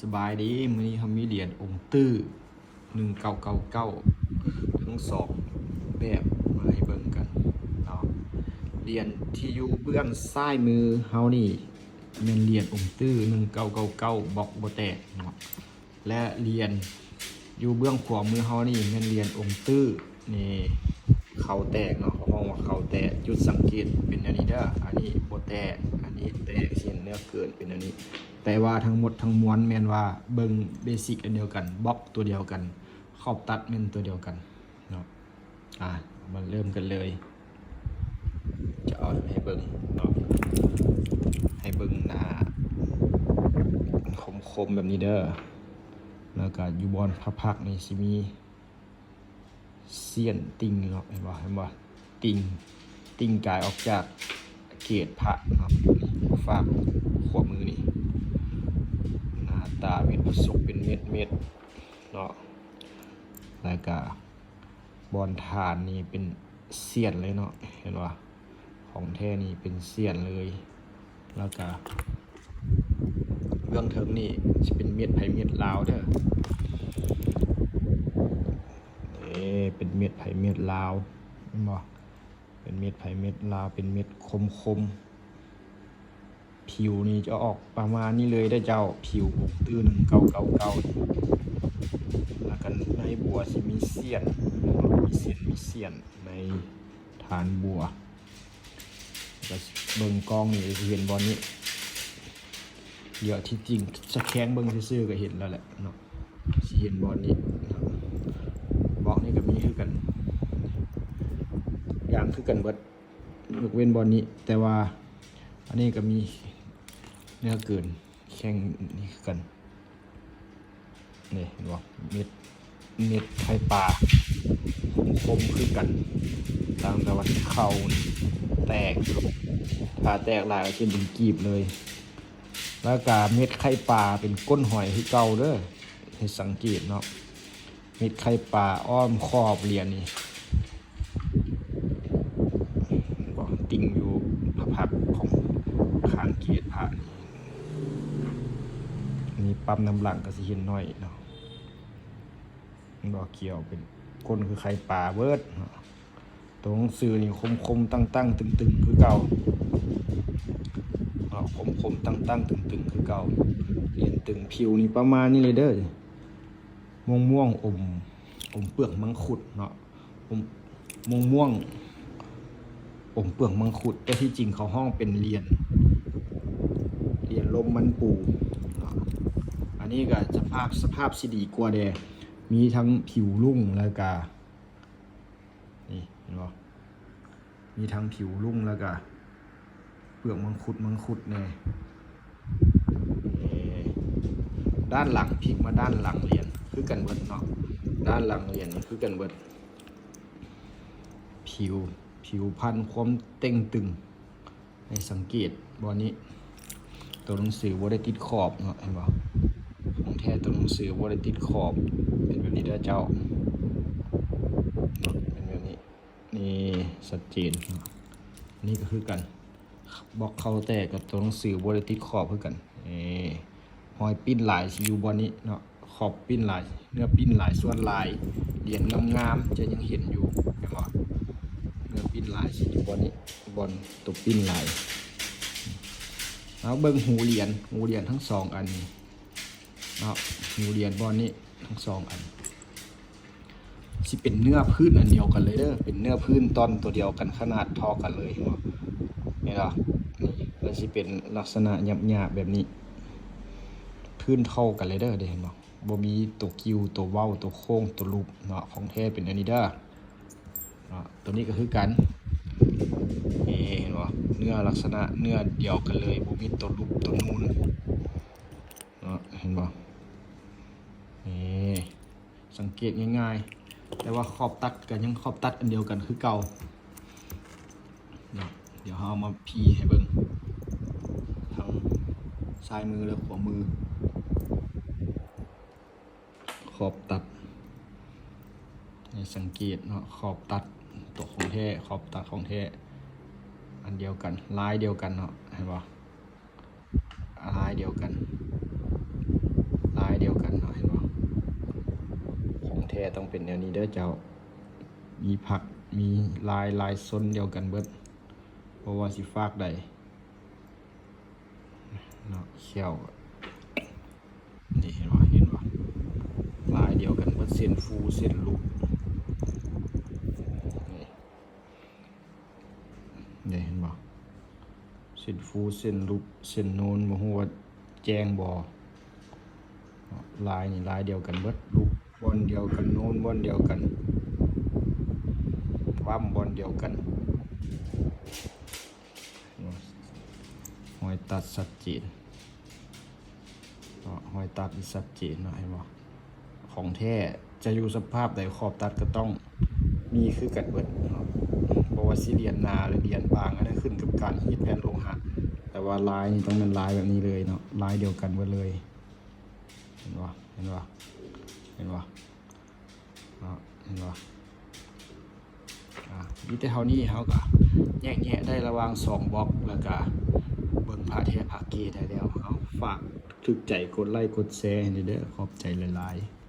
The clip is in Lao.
ສະບາຍດີ, ມື້ນີ້ເຮົາມີຫຼຽນອົງຕື້ ໜຶ່ງເກົ້າເກົ້າເກົ້າ ທັງສອງແບບມາໃຫ້ເບິ່ງກັນເນາະ. ຫຼຽນທີ່ຢູ່ເບື້ອງຊ້າຍມືເຮົານີ້ແມ່ນຫຼຽນອົງຕື້ ໜຶ່ງເກົ້າເກົ້າເກົ້າ ບລັອກບໍ່ແຕກເນາະ ແລະ ຫຼຽນຢູ່ເບື້ອງຂວາມືເຮົານີ້ແມ່ນຫຼຽນອົງຕື້ ນີ້ເຂົ້າແຕກເນາະ, ເຂົາຮ້ອງວ່າເຂົ້າແຕກ. ຈຸດສັງເກດເປັນແນວນີ້ເດີ, ອັນນີ້ບໍ່ແຕກ, ອັນນີ້ແຕກ, ເຊັ່ນແນວເກີດເປັນແນວນີ້. ແຕ່ວ່າທັງໝົດທັງມວນແມ່ນວ່າເບິ່ງເບຊິກອັນດຽວກັນ, ບລັອກຕົວດຽວກັນ, ຂອບຕັດແມ່ນຕົວດຽວກັນເນາະ. ອ່າ ມາເລີ່ມກັນເລີຍ. ຈະເອົາໃຫ້ເບິ່ງເນາະ, ໃຫ້ເບິ່ງໜ້າຄົມໆແບບນີ້ເດີ. ແລ້ວກະຢູ່ບ່ອນພະພັກນີ້ຊິມີ ສ່ຽນຕິ່ງເນາະ, ເຫັນບໍ່ ເຫັນບໍ່ ຕິ່ງ ຕິ່ງກາຍອອກຈາກເກດພະເນາະ. ນີ້ ຝາກຂວາມືນີ້ ໜ້າຕາເມັດປະສົບເປັນເມັດໆເນາະ. ແລ້ວກະບ່ອນຖານນີ້ເປັນສ່ຽນເລີຍເນາະ, ເຫັນບໍ່ ຂອງແທ້ນີ້ເປັນສ່ຽນເລີຍ. ແລ້ວກະເບື້ອງເທິງນີ້ຊິເປັນເມັດໄພເມັດລາວເດີ. ເອີ ເປັນເມັດໄພເມັດລາວ ເຫັນບໍ່? ເປັນເມັດໄພເມັດລາວ, ເປັນເມັດຄົມໆ. ຜິວນີ້ຈະອອກປະມານນີ້ເລີຍເດີເຈົ້າ, ຜິວອົງຕື້ ໜຶ່ງເກົ້າເກົ້າເກົ້າ. ແລ້ວກະໃນບົວຊິມີສ່ຽນ ມີສ່ຽນ ມີສ່ຽນໃນຖານບົວ. ກໍເບິ່ງກ້ອງນີ້ຊິເຫັນບ່ອນນີ້. ດຽວທີ່ຈິງສະແຄງເບິ່ງຊື່ໆກໍເຫັນແລ້ວແຫຼະເນາະ, ຊິເຫັນບ່ອນນີ້ເນາະ. ບລັອກນີ້ກໍມີຄືກັນ, ຢ່າງຄືກັນເບິດ ຍົກເວັ້ນບ່ອນນີ້. ແຕ່ວ່າອັນນີ້ກໍມີເນື້ອເກີນ ແຂ້ງນີ້ຄືກັນ. ນີ້ເຫັນບໍ່? ເມັດ ເມັດໄຂ່ປາ ຄົມໆຄືກັນ, ຕ່າງແຕ່ວ່າທີ່ເຂົ້າແຕກ, ຖ້າແຕກຫຼາຍກໍຊິເປັນກີບເລີຍ. ແລ້ວກະເມັດໄຂ່ປາເປັນກົ້ນຫອຍຄືເກົ່າເດີ, ໃຫ້ສັງເກດເນາະ. ເມັດໄຂ່ປາອ້ອມຂອບຫຼຽນນີ້ ເຫັນບໍ່? ຕິ່ງຢູ່ພະພັກຂອງຂ້າງເກດພະນີ້ ມີປ້ຳນຳຫຼັງກໍຊິເຫັນໜ້ອຍເນາະ. ເຫັນບໍ່? ກ່ຽວເປັນກົ້ນຄືໄຂ່ປາເບິດເນາະ. ຕົວໜັງສືນີ້ຄົມໆຕັ້ງໆຕຶງໆຄືເກົ່າເນາະ, ຄົມໆຕັ້ງໆຕຶງໆຄືເກົ່າ. ຫຼຽນຕຶງ, ຜິວນີ້ປະມານນີ້ເລີຍເດີ, ມ່ວງໆ ອົມ ອົມເປືອກມັງຄຸດເນາະ. ອມ ມ່ວງໆ ອົມເປືອກມັງຄຸດ, ແຕ່ທີ່ຈິງເຂົາຮ້ອງເປັນຫຼຽນ ຫຼຽນລົມມັນປູເນາະ. ອັນນີ້ກໍສະພາບ ສະພາບຊິດີກວ່າແດ່, ມີທັງຜິວລຸ້ງ ແລ້ວກະ ນີ້ ເຫັນບໍ່? ມີທັງຜິວລຸ້ງ ແລ້ວກະເປືອກມັງຄຸດ ມັງຄຸດແດ່. ເອີ ດ້ານຫຼັງ ພິກມາດ້ານຫຼັງຫຼຽນຄືກັນເບິດເນາະ, ດ້ານຫຼັງຫຼຽນຄືກັນເບິດ. ຜິວ ຜິວພັນຄວາມເຕ່ງຕຶງ, ໃຫ້ສັງເກດບ່ອນນີ້ ຕົວໜັງສືບໍ່ໄດ້ຕິດຂອບເນາະ, ເຫັນບໍ່? ຂອງແທ້ຕົວໜັງສືບໍ່ໄດ້ຕິດຂອບ, ເປັນແບບນີ້ເດີເຈົ້າເນາະ, ເປັນແບບນີ້. ນີ້ຊັດເຈນເນາະ. ນີ້ກໍຄືກັນ, ບລັອກເຂົ້າແຕກກັບຕົວໜັງສືບໍ່ໄດ້ຕິດຂອບຄືກັນ. ເອີ ຮອຍປີ້ນລາຍຊິຢູ່ບ່ອນນີ້ເນາະ, ຂອບປີ້ນລາຍ ເນື້ອປີ້ນລາຍສ່ວນຫຼາຍ. ຫຼຽນງາມໆຈະຍັງເຫັນຢູ່, ເຫັນບໍ່? ເນື້ອປີ້ນລາຍຊິຢູ່ບ່ອນນີ້, ບ່ອນຕົວປີ້ນລາຍ. ເຮົາເບິ່ງຮູຫຼຽນ, ຮູຫຼຽນທັງສອງອັນນີ້ເນາະ, ຮູຫຼຽນບ່ອນນີ້ທັງສອງອັນ ຊິເປັນເນື້ອພື້ນອັນດຽວກັນເລີຍເດີ, ເປັນເນື້ອພື້ນຕ່ອນຕົວດຽວກັນ, ຂະໜາດທໍ່ກັນເລີຍເນາະ. ເຫັນບໍ່? ນີ້ ແລ້ວຊິເປັນລັກສະນະຫຍາບໆແບບນີ້, ພື້ນທໍ່ກັນເລີຍເດີ, ເດ້ເຫັນບໍ່? ບໍ່ມີຕົວກິ້ວ ຕົວເວົ້າ ຕົວໂຄ້ງ ຕົວຫຼຸບເນາະ, ຂອງແທ້ເປັນອັນນີ້ເດີເນາະ. ຕົວນີ້ກໍຄືກັນ, ເຫັນບໍ່? ເນື້ອລັກສະນະເນື້ອດຽວກັນເລີຍ, ບໍ່ມີຕົວຫຼຸບຕົວນູນເນາະ, ເຫັນບໍ່? ນີ້ ສັງເກດງ່າຍໆ, ແຕ່ວ່າຂອບຕັດກໍຍັງຂອບຕັດອັນດຽວກັນຄືເກົ່າເນາະ. ດຽວເຮົາເອົາມາພີໃຫ້ເບິ່ງ ທັງຊ້າຍມື ແລະ ຂວາມື. ຂອບຕັດ ໃຫ້ສັງເກດເນາະ, ຂອບຕັດຕົວຂອງແທ້, ຂອບຕັດຂອງແທ້ອັນດຽວກັນ, ລາຍດຽວກັນເນາະ, ເຫັນບໍ່? ລາຍດຽວກັນ, ຕ້ອງເປັນແນວນີ້ເດີເຈົ້າ. ມີພັກ ມີລາຍ ລາຍຊົນດຽວກັນເບິດ ບໍ່ວ່າຊິຟາກໃດເນາະ. ແຂ້ວ ນີ້ເຫັນບໍ່ ເຫັນບໍ່ ລາຍດຽວກັນເບິດ ເສັ້ນຟູ ເສັ້ນຫຼຸບ ນີ້ ນີ້ເຫັນບໍ່ ເສັ້ນຟູ ເສັ້ນຫຼຸບ ເສັ້ນນູນ ບໍ່ຮູ້ວ່າແຈ້ງບໍ່. ລາຍນີ້ລາຍດຽວກັນເບິດ ຫຼຸບບ່ອນດຽວກັນ ນູນບ່ອນດຽວກັນ ວັ້ມບ່ອນດຽວກັນ. ຮອຍຕັດຊັດເຈນເນາະ ຮອຍຕັດນີ້ຊັດເຈນເນາະ ເຫັນບໍ່? ຂອງແທ້ຈະຢູ່ສະພາບໃດ ຂອບຕັດກໍຕ້ອງມີຄືກັນເບິດເນາະ. ບໍ່ວ່າຊິລຽນໜາ ຫຼືລຽນບາງ ອັນນັ້ນຂຶ້ນກັບການຮີດແຜ່ນໂລຫະ, ແຕ່ວ່າລາຍນີ້ຕ້ອງແມ່ນລາຍແບບນີ້ເລີຍເນາະ ລາຍດຽວກັນເບິດເລີຍ. ເຫັນບໍ່? ເຫັນບໍ່? ເຫັນບໍ່? ເນາະ ເຫັນບໍ່? ອາ ມີແຕ່ເທົ່ານີ້ ເຮົາກໍແຍກແຍະໄດ້ລະຫວ່າງສອງບລັອກ ແລ້ວກໍເບິ່ງພະແທ້ພະເກໄດ້ແລ້ວ. ເອົາ ຝາກຖືກໃຈກົດໄລກົດແຊໃຫ້ແດ່ເດີ ຂອບໃຈຫຼາຍໆ.